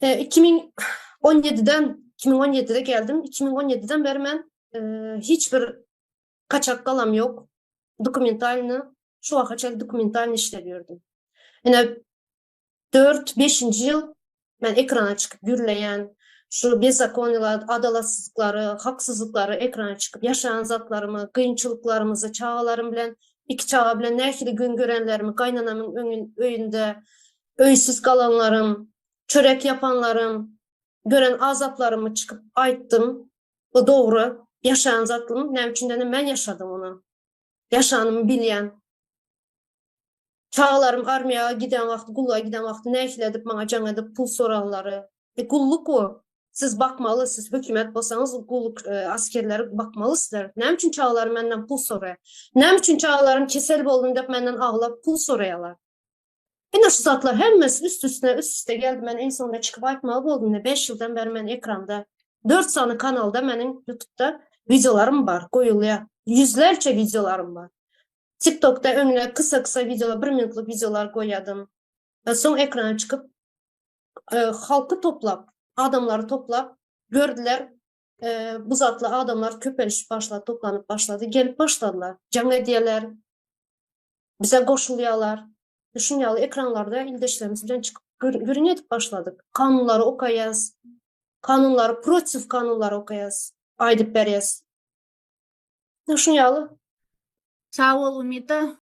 2017-den 2017-de geldim. 2017-den beri men hiç bir kaçak galam ýok. Dokumentalny şu waka çenli dokumentalny işläp ýördüm. Ine 4-5-nji ýyl men ekrana çykyp gürleýän, şu bezakoniýalar, adalatsyzlyklary, haksyzlyklary ekrana çykyp ýaşaýan zatlarymy, kynçylyklarymyzy çagalarym bilen, iki çaga bilen nähili gün görenlerimi, gaýnanamyň öňün öýünde öýsüz galanlarym, çörek ýapanlarym, gören azaplarymy çykyp aýtdym. Bu dogry, ýaşaýan zatlym, näme üçin diýende men ýaşadym ony. Ýaşanymy bilýän. Çagalarym armiýa giden wagty, gulluga giden wagty nähili edip maňa jaň edip pul soranlary. E gulluk o. Siz bakmaly, siz hökümet bolsaňyz gulluk askerleri bakmaly sizler. Näme üçin çagalarym menden pul soraýar? Näme üçin çagalarym kesel boldum diýip menden aglap pul soraýarlar? Ine şu zatlar hemmesi üst üstüne üst üste geldi. Men en sonunda çykyp aýtmaly boldum. Ine 5 ýyldan bäri men ekranda 4 sany kanalda meniň YouTube'da wideolarym bar, goýulýar. Ýüzlerçe wideolarym bar. TikTokda öňüne kysa-kysa wideolar, bir minutlyk wideolar goýýardym. Soň ekrana çykyp halky toplap, adamlary toplap gördüler. Bu zatly adamlar köpelişip başlady, toplanyp başlady, gelip başladylar. Jaň edýärler. Bize goşulýarlar. Şuň ýaly ekranlarda ildeşlerimiz bilen çykyp gürrüň edip başladyk. Kanunlary okaýas. Kanunlary, protiw kanunlary okaýas. Aýdyp berýäs. Şuň ýaly. Sag bol Umida.